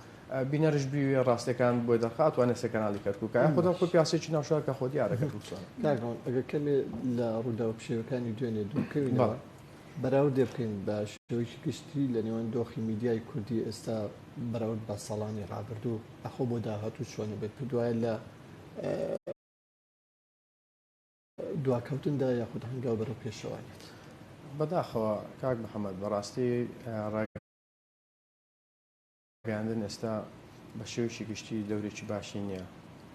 A: بینەرش بیوێ ڕاستەکان بۆی دەرخا ئەتوانێت سێ کەناڵی کەرکوک یاخود خۆ پیاسێکی ناو شار کە خۆ دیارە کەرکوک چۆنە.
C: کاک ڕەوان ئەگەر کەمێ لە ڕووداوە پشێوەکانی دوێنێ دوور بکەوینەوە بەراوردێ بکەین بە شێوەیەکی گشتی لە نێوان دۆخی میدیای کوردی ئێستا بەراورد بە ساڵانی ڕابردوو ئەخۆ بۆ داهاتوو چۆنە بێت پێت وایە لە دواکەوتندا یاخود هەنگاو بەرەو پێشەوە نێت؟
A: بەداخەوە کاک محەممەد بەڕاستی ڕاگەیاندن ئێستا بە شێوەیەکی گشتی دەورێکی باشی نییە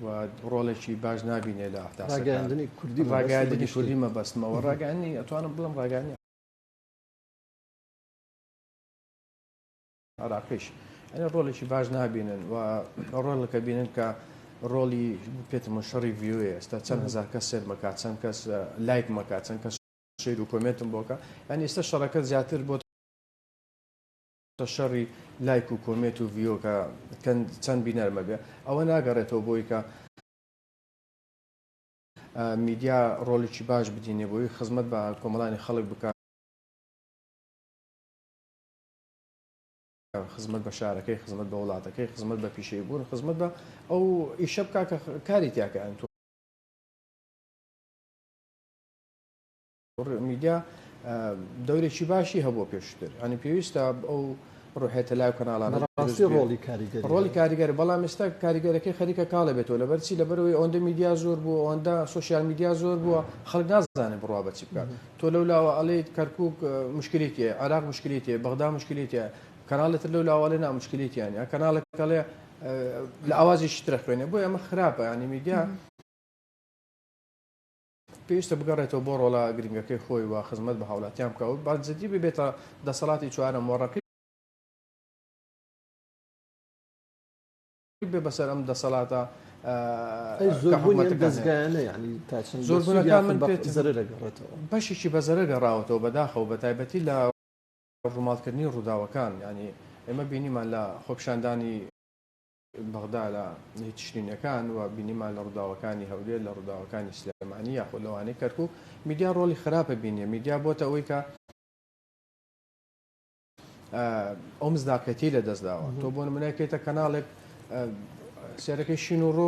A: و ڕۆڵێکی باش نابینێ لە ئەحداسەکان.
C: ڕاگەیاندنی کوردی مەبەستە بە
A: ڕاگەیاندنی
C: گشتی.
A: کوردی مەبەستمەوە ڕاگەیاندنی ئەتوانم بڵێم ڕاگەیاندنی عێراقیش یانی ڕۆڵێکی باش نابینن و ڕۆڵەکە بینن کە ڕۆڵی پێتم شەڕی ڤیوێ ئێستا چەند هەزار کەس سێر مەکات چەند کەس لایک مەکات چەند کەس شەیر و کۆمێنتم بۆکە یانی ئێستا شەڕەکە زیاتر بۆ شەڕی لایک و کۆمێنت و ڤیۆ کە چەند بینەرمە بێ ئەوە ناگەڕێتەوە بۆی کە میدیا ڕۆڵێکی باش بدینێ بۆی خزمەت بە کۆمەڵانی خەڵک بکە خزمەت بە شارەکەی خزمەت بە وڵاتەکەی خزمەت بە پیشەی بوون خزمەت بە ئەو ئیشە بکە کە کاری تیاکە میدیا دەورێکی باشی هەبووە پێشتر ئەنی پێویستە ئەو ڕوحێتە لای کەناڵانە
C: ڕاستی ڕۆڵی کاریگەری
A: ڕۆڵی کاریگەر بەڵام ئێستا کاریگەرەکەی خەریکە کاڵە بێتەوە لەبەرچی لەبەرەوەی ئەوەندە میدیا زۆر بووە ئەوەندە سۆشیال میدیا زۆر بووە خەڵک نازانێت بڕوا بەچی بکات تۆ لەو لاوە ئەڵێیت کەرکوک مشکلی تێ عێراق مشکلی تێ بەغدا مشکلی تێ کەناڵی تر لەو لاوە ئەڵێ نا مشکلی تیا نیە کەناڵێک ئەڵێ لە ئاوازێکی ترە خوێنێ بۆیە ئەمە خراپە ینی میدیا پێویستە بگەڕێتەوە بۆ ڕۆڵە گرنگەکەی خۆی و خزمەت بە هاوڵاتیان بکە و با جدی ببێتە دەسەڵاتی چوارەم و ڕەقیبی. بێ بەسەر ئەم دەسەڵاتە
C: ئەی زۆربوونی ئەم
A: حکومەتەکان هەیە.
C: دەزگایانە یانی تا چەند بە سوود
A: زۆربوونەکان
C: یاخود
A: من
C: بە
A: پێت
C: زەرەر ئەگەڕێتەوە؟
A: بەشێکی بە زەرەر گەڕاوەتەوە بەداخەوە بەتایبەتی لە ڕووماڵکردنی ڕووداوەکان یانی ئێمە بینیمان لە خۆپیشاندانی بەغدا لە هی تشرینەکان و بینیمان لە ڕووداوەکانی هەولێر لە ڕووداوەکانی سلێمانی یاخود لەوانەی کەرکوک میدیا ڕۆڵی خراپە بینیە میدیا بۆتە ئەوەی کە ئەو مزداقێتی لە دەست داوە تۆ بۆ نمونە کەیتە کەناڵێک سێرەکەی شین و ڕۆ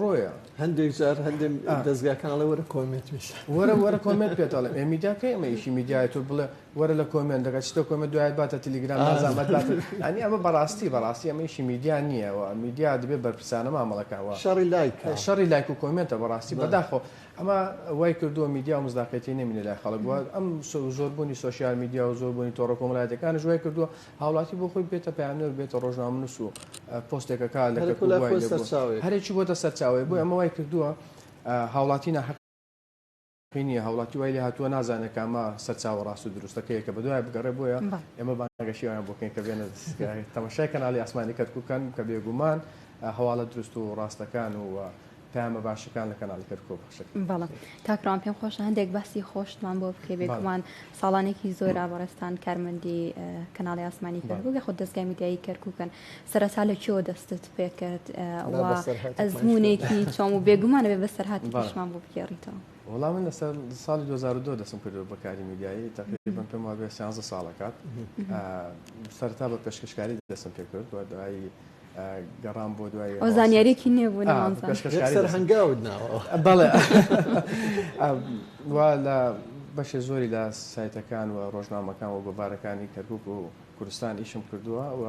A: ڕۆیە.
C: هەندێک جار هەندێک دەزگاکان ئەڵێ وەرە comment بێت.
A: وەرە وەرە comment پێت ئەڵێم ئێ میدیا کەی ئەمە ئیشی میدیایە تۆ بڵێ وەرە لە comment دەکات چتە comment دوایت باتە تلیگرام نازانم باتە یانی ئەمە بەڕاستی بەڕاستی ئەمە ئیشی میدیا نییە و میدیا دەبێت بەرپرسانە مامەڵەکە وە
C: شەڕی لایکە
A: شەڕی لایک و comment ە بەڕاستی بەداخەوە ئەمە وای کردووە میدیا و مزداقیەتی نەمینێ لای خەڵک و ئەم زۆربوونی سۆشیال میدیا و زۆربوونی تۆڕە کۆمەڵایەتیەکانش وای کردووە هاوڵاتی بۆ خۆی بێتە پەیامنێر بێتە ڕۆژنامەنووس و پۆستێکەکە لە
C: هەرێک
A: کەرکوک
C: لای
A: وای
C: خۆی
A: لێ بووە
C: سەرچاوەیەک.
A: هەرێکی بۆتە سەرچاوەیە بۆیە ئەمە وای کردووە هاوڵاتی ناحەقی نییە هاوڵاتی وای لێ هاتووە نازانێت کە ئەمە سەرچاوە ڕاست و دروستەکەیە کە بەدوای بگەڕێ بۆیە ئێمە بانگەشی ئەویان بۆ بکەین کە بێنە تەماشای کەناڵی ئاسمانی کەرکوک بکەن کە بێگومان هەواڵە دروست و ڕاستەکان و پەیامە باشەکان لە کەناڵی کەرکوک پەخشەکرێت.
B: بەڵێ کاک ڕەوان پێم خۆشە هەندێک باسی خۆشتمان بۆ بکەی بێگومان ساڵانێکی زۆرە بەڕێزتان کارمەندی کەناڵی ئاسمانی کەرکوک یاخود دەزگای میدیایی کەرکوکن سەرەتا لە کوێوە دەستت پێکرد و ئەزموونێکی چۆن و بێگومان ئەبێ بەسەرهاتێکیشمان بۆ بگێڕیتەوە.
A: وەڵا من لەسەر ساڵی 2002 دەستم کردووە بە کاری میدیایی تقریبا پێم وابێ 13 ساڵەکات سەرەتا بە پێشکەشکاری دەستم پێکرد و دوایی گەڕام بۆ دوای
B: ئەو زانیاریەکی نوێ بوو نەمانزانی.
A: پێشکەشکاری
C: یەکسەر هەنگاوت ناوە.
A: بەڵێ وا لە بەشێ زۆری لە سایتەکان و ڕۆژنامەکان و گۆڤارەکانی کەرکوک و کوردستان ئیشم کردووە و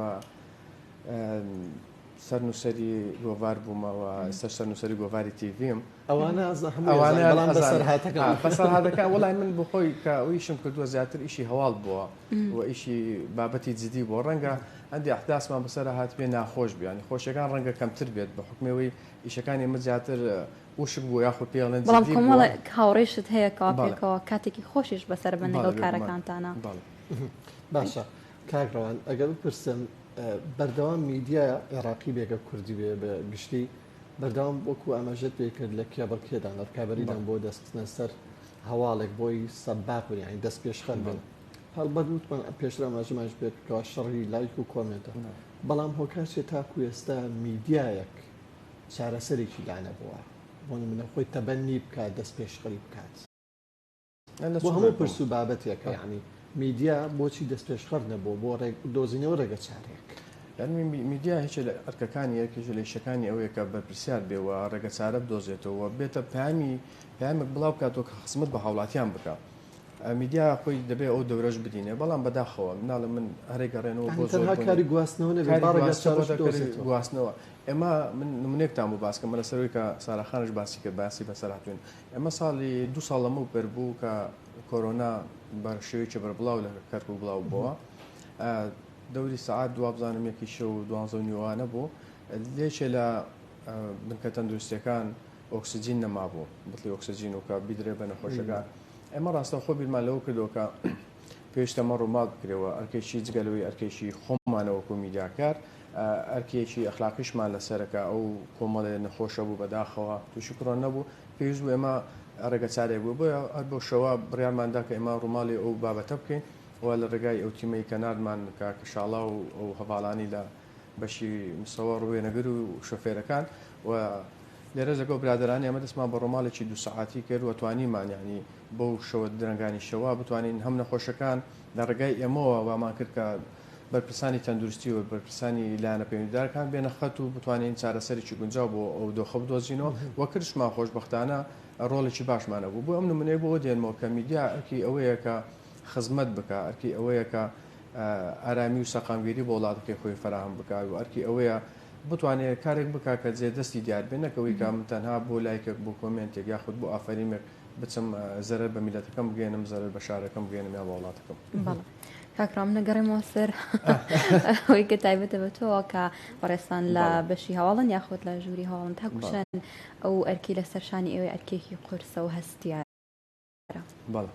A: سەرنووسەری گۆڤار بوومە و ئێستاش سەرنووسەری گۆڤاری تیڤیم.
C: ئەوانە هەموو ئەزانن بەڵام بەسەرهاتەکان.
A: بەسەرهاتەکان وەڵای من بۆ خۆی کە ئەو ئیشم کردووە زیاتر ئیشی هەواڵ بووە و ئیشی بابەتی جدی بووە ڕەنگە هەندێ ئەحداسمان بەسەرا هاتبێ ناخۆش بێ یانی خۆشیەکان ڕەنگە کەمتر بێت بە حوکمی ئەوەی ئیشەکانی ئێمە زیاتر وشک بووە یاخود پێی ئەڵێن
B: بەڵام
A: جدی بووە.
B: کۆمەڵێک هاوڕێیشت هەیە کەوا
A: بەڵێ.
B: پێکەوە کاتێکی خۆشیش بەسەر بەن
A: بەڵێ
B: لەگەڵ
A: بێگومان
B: کارەکانتانا.
A: بەڵێ.
C: باشە کاک ڕەوان ئەگەر بپرسم بەردەوام میدیا عێراقی بێ گە کوردی بێ بە گشتی بەردەوام وەکو ئاماژەت پێ کرد لە کێبڕکێدان لە ڕکابەریدان بۆ دەستخستنە سەر هەواڵێک بۆی سەباق بن یانی دەست پێشخەر بن هەڵبەت وتمان پێشتر ئاماژەمانش پێ کرد کەوا شەڕی لایک و comment ە بەڵام هۆکار چیە تاکو ئێستا میدیایەک چارەسەرێکی لا نەبووە بۆ نمونە خۆی تەبەنی بکات دەست پێشخەری بکات بۆ هەموو پرس و بابەتێکە یعنی میدیا بۆچی دەست پێشخەر نەبووە بۆ دۆزینەوە ڕێگە چارێک؟
A: یعنی میدیا هیچ لە ئەرکەکانی یەکێک لە ئیشەکانی ئەوەیە کە بەرپرسیار بێ و ڕێگە چارە بدۆزێتەوە بێتە پەیامی پەیامێک بڵاو بکاتەوە کە خزمەت بە هاوڵاتیان بکا میدیا خۆی دەبێ ئەو دەورەش بدینێ بەڵام بەداخەوە مناڵە من هەرێ گەڕێنەوە بۆ
C: تەنها کاری گواستنەوە نەبێ با ڕێگە چارەش بدۆزێتەوە.
A: گواستنەوە ئێمە من نمونەیەکتان بۆ باس کەم لەسەر ئەوەی کە سارا خانش باسی کرد باسی بەسەر هاتوین ئێمە ساڵی دوو ساڵ لەمەو بەر بوو کە کۆرۆنا بە شێوەیەکی بەربڵاو لە کەرکوک بڵاو بووە دەوری سەعات دوابزانم یەکی شەو دوانزە و نیوانە بوو لێکێ لە بنکە تەندروستیەکان ئۆکسجین نەمابوو بتڵی ئۆکسجین و کە بیدرێ بە نەخۆشەکان ئێمە ڕاستەوخۆ بیرمان لەوە کردەوە کە پێویستە مەڕ و ماڵ بکرێەوە ئەرکێکی جگە لەوەی ئەرکێکی خۆمانە وەکو میدیاکار ئەرکێکی ئەخلاقیشمان لەسەرە کە ئەو کۆمەڵێ نەخۆشە بوو بەداخەوە تووشی کڕۆن نەبوو پێویست بوو ئێمە ڕێگە چارێک بوو بۆیە هەر بەو شەوە بڕیارماندا کە ئێمە ڕووماڵی ئەو بابەتە بکەین و لە ڕێگای ئەو تیمەی کە ناردمان کە کەشاڵا و ئەو هەڤاڵانی لە بەشی مسەوەڕ و وێنەگر و شۆفێرەکان و لێرەش لەگەڵ برادەرانی ئەمە دەستمان بە ڕۆماڵێکی دوو سەعاتی کرد و توانیمان یعنی بەو شەوە درەنگانی شەوە بتوانین هەم نەخۆشەکان لە ڕێگای ئێمەوە وامان کرد کە بەرپرسانی تەندروستی و بەرپرسانی لایەنە پەیوەندیدارەکان بێنە خەت و بتوانین چارەسەرێکی گونجاو بۆ ئەو دۆخە بدۆزینەوە و کردشمان خۆشبەختانە ڕۆڵێکی باشمان هەبوو بۆ ئەم نمونەیە بۆ ئەوە دێنمەوە کە میدیا ئەرکی ئەوەیە کە خزمەت بکا ئەرکی ئەوەیە کە ئارامی و سەقامگیری بۆ وڵاتەکەی خۆی فەراهەم بکا و ئەرکی ئەوەیە بتوانێت کارێک بکا کە جێ دەستی دیار بێ نەک ئەوەی کە من تەنها بۆ لایکێک بۆ comment ێک یاخود بۆ ئافەریمێک بچم زەرەر بە میلەتەکەم بگەێنم زەرەر بە شارەکەم بگەێنم یا بە وڵاتەکەم.
B: بەڵێ کاک ڕام نەگەڕێمەوە سەر ئەوەی کە تایبەتە بە تۆوە کە بەڕێزتان لە بەشی هەواڵن یاخود لە ژووری هەواڵن تاکو چەند ئەو ئەرکی لەسەر شانی ئێوەی ئەرکێکی قورسە و هەستیارە.
A: بەڵێ.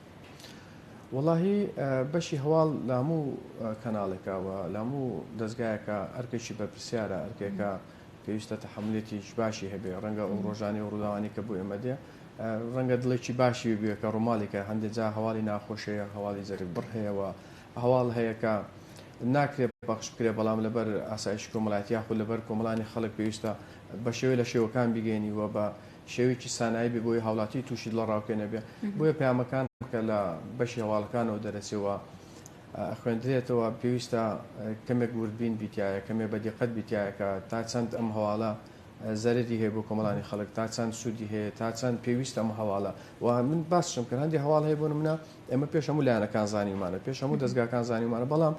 A: وەڵاهی بەشی هەواڵ لە هەموو کەناڵێکا و لە هەموو دەزگایەکا ئەرکێکی بەرپرسیارە، ئەرکێکە پێویستە تەحەمولێتیش باشی هەبێ، ڕەنگە ئەو ڕۆژانەی و ڕووداوانەی کە بۆ ئێمە دێ ڕەنگە دڵێکی باشی بوێ کە ڕووماڵی کە هەندێ جا هەواڵی ناخۆش هەیە، هەواڵی جەرگبڕ هەیە و هەواڵ هەیە کە ناکرێ پەخش بکرێ بەڵام لەبەر ئاسایشی کۆمەڵایەتی یاخود لەبەر کۆمەڵانی خەڵک پێویستە بە شێوەی لە شێوەکان بیگەینی و بە شێوەیەکی سانایی بێ بۆی هاوڵاتی تووشی دڵەڕاوکێ نەبێ بۆیە پەیامەکان کە لە بەشی هەواڵەکانەوە دەرەچێ و ئەخوێندرێتەوە پێویستە کەمێک وردبین بیتایە کەمێ بە دیقەت بیتایە کە تا چەند ئەم هەواڵە زەرەری هەیە بۆ کۆمەڵانی خەڵک تا چەند سوودی هەیە تا چەند پێویستە ئەم هەواڵە و من باسشم کرد هەندێک هەواڵ هەیە بۆ نمونە ئێمە پێش هەموو لایەنەکان زانیومانە پێش هەموو دەزگاکان زانیومانە بەڵام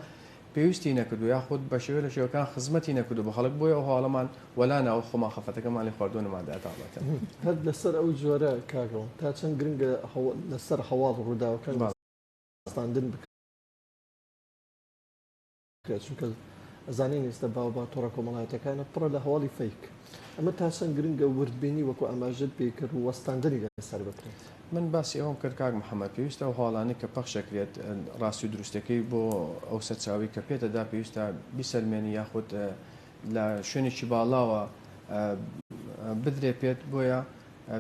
A: پێویستی نەکردو یاخود بە شێوەی لە شێوەکان خزمەتی نەکردو بە خەڵک بۆیە ئەو هەواڵەمان وەلا ناوە خۆمان خەفەتەکەمان لێ خواردوە نەمان دایە تاڵەکە.
C: هەر لەسەر ئەو جۆرە کاک ڕۆن تا چەند گرنگە لەسەر هەواڵ ڕووداوەکان وەستاندن بکرێت چونکە ئەزانین ئێستا باو بە تۆڕە کۆمەڵایەتەکانە پڕە لە هەواڵی فەیک ئەمە تا چەند گرنگە وردبینی وەکو ئاماژەت پێ کرد و وەستاندنی لەسەر بکرێت.
A: من باسی ئەوەم کرد کاک محمد پێویستە ئەو هەواڵانەی کە پەخش ئەکرێت ڕاستی و دروستەکەی بۆ ئەو سەرچاوەی کە پێتەدا پێویستە بیسەلمێنی یاخود لە شوێنێکی باڵاوە بدرێ پێت بۆیە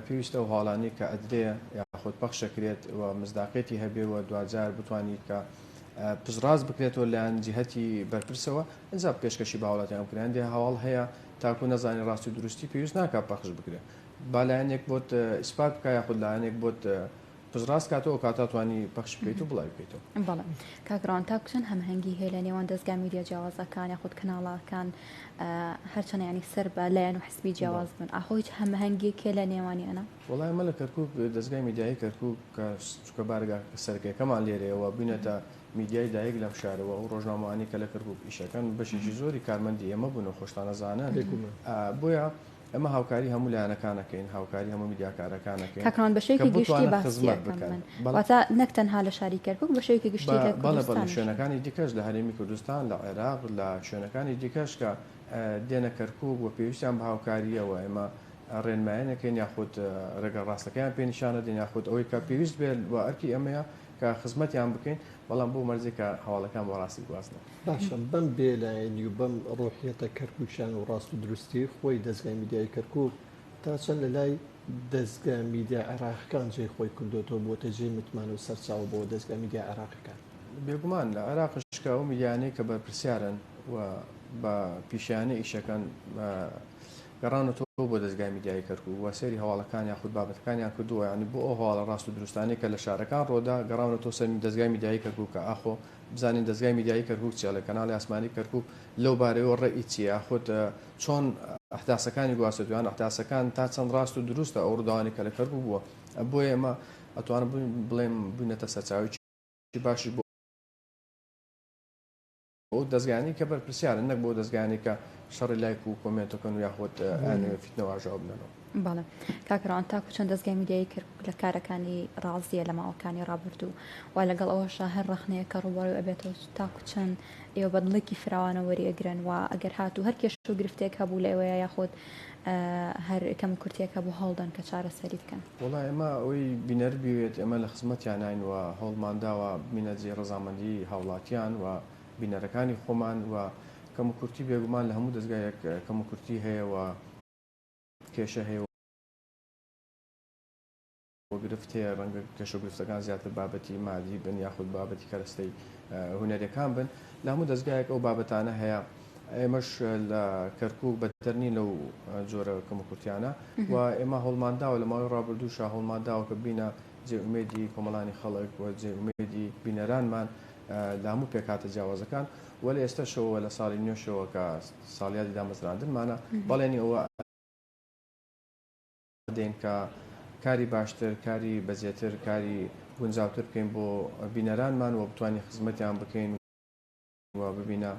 A: پێویستە ئەو هەواڵانەی کە ئەدرێ یاخود پەخش ئەکرێت و مزداقیەتی هەبێ و دواجار بتوانی کە پشتڕاست بکرێتەوە لایەن جیهەتی بەرپرسەوە ئینجا پێشکەشی بە هاوڵاتیان بکرێت هەندێ هەواڵ هەیە تاکو نەزانی ڕاست و دروستی پێویست ناکات پەخش بکرێت با لایەنێک بۆت ئیسپات بکا یاخود لایەنێک بۆت پشتڕاست کاتەوە ئەو کاتە توانی پەخش بکەیت و بڵاوی
B: بکەیتەوە. بەڵێ کاک ڕەوان تاکو چەند هەماهەنگی هەیە لە نێوان دەزگا میدیا جیاوازەکان یاخود کەناڵەکان هەرچەنە یانی سەر بە لایەن و حزبی جیاواز بن ئاخۆ هیچ هەماهەنگیەک هەیە لە نێوانیانە؟
A: وەڵا ئێمە لە کەرکوک دەزگای میدیایی کەرکوک کە چونکە بارگا سەرەکیەکەمان لێرەیە و بوینەتە میدیای دایک لەم شارە و ئەو ڕۆژنامەوانەی کە لە کەرکوک ئیشەکەن بەشێکی زۆری کارمەندی ئێمە بوون و خۆشتان ئەزانن بۆیە ئێمە هاوکاری هەموو لایەنەکان ئەکەین، هاوکاری هەموو میدیاکارەکان ئەکەین
B: کاک ڕەوان بە
A: کە
B: شێوەیەکی گشتی
A: بتوانن
B: باسی
A: خزمەت
B: ئەکەم
A: بکەن.
B: من
A: بەڵێ.
B: واتە نەک تەنها لە شاری کەرکوک بە شێوەیەکی گشتی
A: بە
B: لە
A: بەڵێ بەڵێ
B: کوردستانیش.
A: شوێنەکانی دیکەش لە هەرێمی کوردستان، لە عێراق، لە شوێنەکانی دیکەش کە دێنە کەرکوک و پێویستیان بە هاوکارییە و ئێمە ڕێنماییان ئەکەین یاخود ڕێگە ڕاستەکەیان پێ نیشان ئەدەین یاخود ئەوەی کە پێویست بێت و ئەرکی ئێمەیە کە خزمەتیان بکەین بەڵام بەو مەرجەی کە هەواڵەکان بە ڕاستی بگوازنەوە.
C: باشە بەم بێ لایەنی و بەم ڕۆحیەتە کەرکوکیان و ڕاست و دروستیەی خۆی دەزگای میدیایی کەرکوک تا چەند لە لای دەزگا میدیا عێراقەکان جێی خۆی کردۆتەوە بۆتە جێی متمانە و سەرچاوە بۆ دەزگا میدیا عێراقەکان؟
A: بێگومان لە عێراقش کە ئەو میدیانەی کە بەرپرسیارن و بە پیشەیانە ئیشەکەن گەڕاونەتەوە بۆ دەزگای میدیایی کەرکوک و سەیری هەواڵەکان یاخود بابەتەکانیان کردووە یانی بۆ ئەو هەواڵە ڕاست و دروستانەی کە لە شارەکان ڕۆدا گەڕاونەتەوە سەر دەزگای میدیایی کەرکوک کە ئاخۆ بزانین دەزگای میدیایی کەرکوک چی ئەڵێ، کەناڵی ئاسمانی کەرکوک لەو بارەیەوە ڕەئی چیە یاخود چۆن ئەحداسەکانی گواستۆتەوە یان ئەحداسەکان تا چەند ڕاست و دروستە ئەو ڕووداوانەی کە لە کەرکوک بووە بۆیە ئێمە ئەتوانم بڵێم بووینەتە سەرچاوەیەکی باشیش بۆ ئەو دەزگایانەی کە بەرپرسیارن نەک بۆ دەزگایانەی کە شەڕی لایک و کۆمێنت دەکەن و یاخود ئەیانەوێت فیتنە و ئاژاوە بنەنەوە.
B: بەڵێ کاک ڕەوان تاکو چەند دەزگای میدیایی کەرکوک لە کارەکانی ڕازیە لە ماوەکانی ڕابردوو و لەگەڵ ئەوەشا هەر ڕەخنەیەک کە ڕووبەڕووی ئەبێتەوە تاکو چەند ئێوە بە دڵێکی فراوانەوە وەری ئەگرن و ئەگەر هاتوو هەر کێشە و گرفتێک هەبوو لە ئێوەیا یاخود هەر کەم و کورتیەک هەبوو هەوڵدەن کە چارەسەری بکەن.
A: وەڵا ئێمە ئەوەی بینەر بیەوێت ئێمە لە خزمەتیاناین و هەوڵمان داوە ببینە جێی ڕەزامەندی هاوڵاتیان و بینەرەکانی خۆمان و کەموکورتی بێگومان لە هەموو دەزگایەک کەموکورتی هەیە و کێشە هەیە و گرفت هەیە، ڕەنگە کێشە و گرفتەکان زیاتر بابەتی مادی بن یاخود بابەتی کەرەستەی هونەریەکان بن، لە هەموو دەزگایەک ئەو بابەتانە هەیە، ئێمەش لە کەرکوک بەدەر نین لەو جۆرە کەموکورتیانە و ئێمە هەوڵمانداوە لە ماوەی ڕابردووشا هەوڵمانداوە کە ببینە جێ ئومێدی کۆمەڵانی خەڵک و جێ ئومێدی بینەرانمان لە هەموو پێکهاتە جیاوازەکان و لە ئێستەشەوە لە ساڵی نوێشەوە کە ساڵیادی دامەزراندنمانە بەڵێنی ئەوە دەین کە کاری باشتر، کاری بەجێتر، کاری گونجاوتر بکەین بۆ بینەرانمان و بتوانین خزمەتیان بکەین و ببینە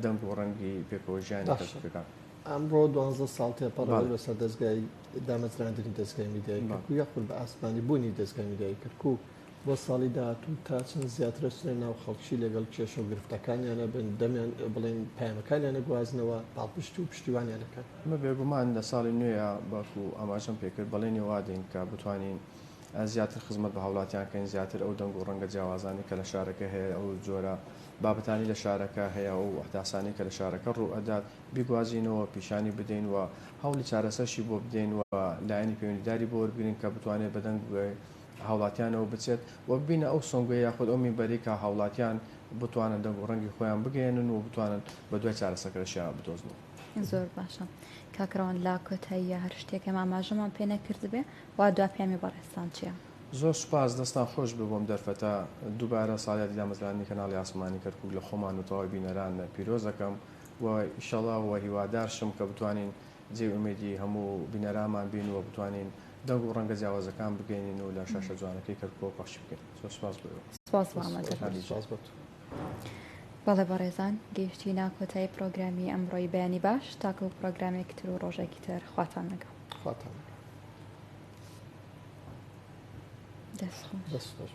A: دەنگ و ڕەنگی پێکەوە ژیانی
C: باشە
A: کەرکوکەکان.
C: ئەمڕۆ دوانزە ساڵ تێپەڕیوە
A: بەڵێ.
C: بەسەر دەزگای دامەزراندنی دەزگای میدیایی
A: بەڵێ.
C: کەرکوک یاخود بە ئاسمانی بوونی دەزگای میدیایی کەرکوک بۆ ساڵی داهاتوو تا چەند زیاتر ئەچنە ناو خەڵکی لەگەڵ کێشە و گرفتەکانیانە بن دەمیان بڵێن پەیامەکانیان ئەگوازنەوە پاڵپشت و پشتیوانیان ئەکەن.
A: ئێمە بێگومان لە ساڵی نوێیا وەکو ئاماژەم پێکرد بەڵێنی وا دەین کە بتوانین. زیاتر خزمەت بە هاوڵاتیان کەین، زیاتر ئەو دەنگ و ڕەنگە جیاوازانەی کە لە شارەکە هەیە، ئەو جۆرە بابەتانەی لە شارەکە هەیە، ئەو ئەحداسانەی کە لە شارەکە ڕوو ئەدات بیگوازینەوە، پیشانی بدەین و هەوڵی چارەسەرشی بۆ بدەین و لایەنی پەیوەندیداری بۆ وەربگرین کە بتوانێت بە دەنگ هاوڵاتیانەوە بچێت و ببینە ئەو سۆنگەی یاخود ئەو مینبەرەی کە هاوڵاتیان بتوانن دەنگ و ڕەنگی خۆیان بگەیەنن و بتوانن بە دوای چارەسەرکەشیان بدۆزنەوە.
B: زۆر باشە کاک ڕەوەند لە کۆتاییا هەر شتێک ئێمە ئاماژەمان پێ نەکردبێ وا دوا پەیامی بەڕێزتان چییە؟
A: زۆر سوپاس دەستان خۆش بێ بۆم دەرفەتە دووبارە ساڵیادی دامەزراندنی کەناڵی ئاسمانی کەرکوک لە خۆمان و تەواوی بینەران پیرۆز ئەکەم و ئیشەڵا و هیوادارشم کە بتوانین جێی ئومێدی هەموو بینەرانمان بین و بتوانین دەنگ و ڕەنگە جیاوازەکان بگەینین و لە شاشە جوانەکەی کەرکوکەوە پەخشی بکەین. زۆر سوپاس بۆ ئێوە.
B: سوپاس بۆ ئامادەبوون.
C: سوپاس بۆ تۆ.
B: بەڵێ بەڕێزان گەیشتینە کۆتایی پرۆگرامی ئەمڕۆی بەیانی باش تاکو پرۆگرامێکی تر و ڕۆژێکی تر خواتان لەگەڵ.
C: خواتان لەگەڵ.
B: دەست خۆش.
C: دەست خۆش.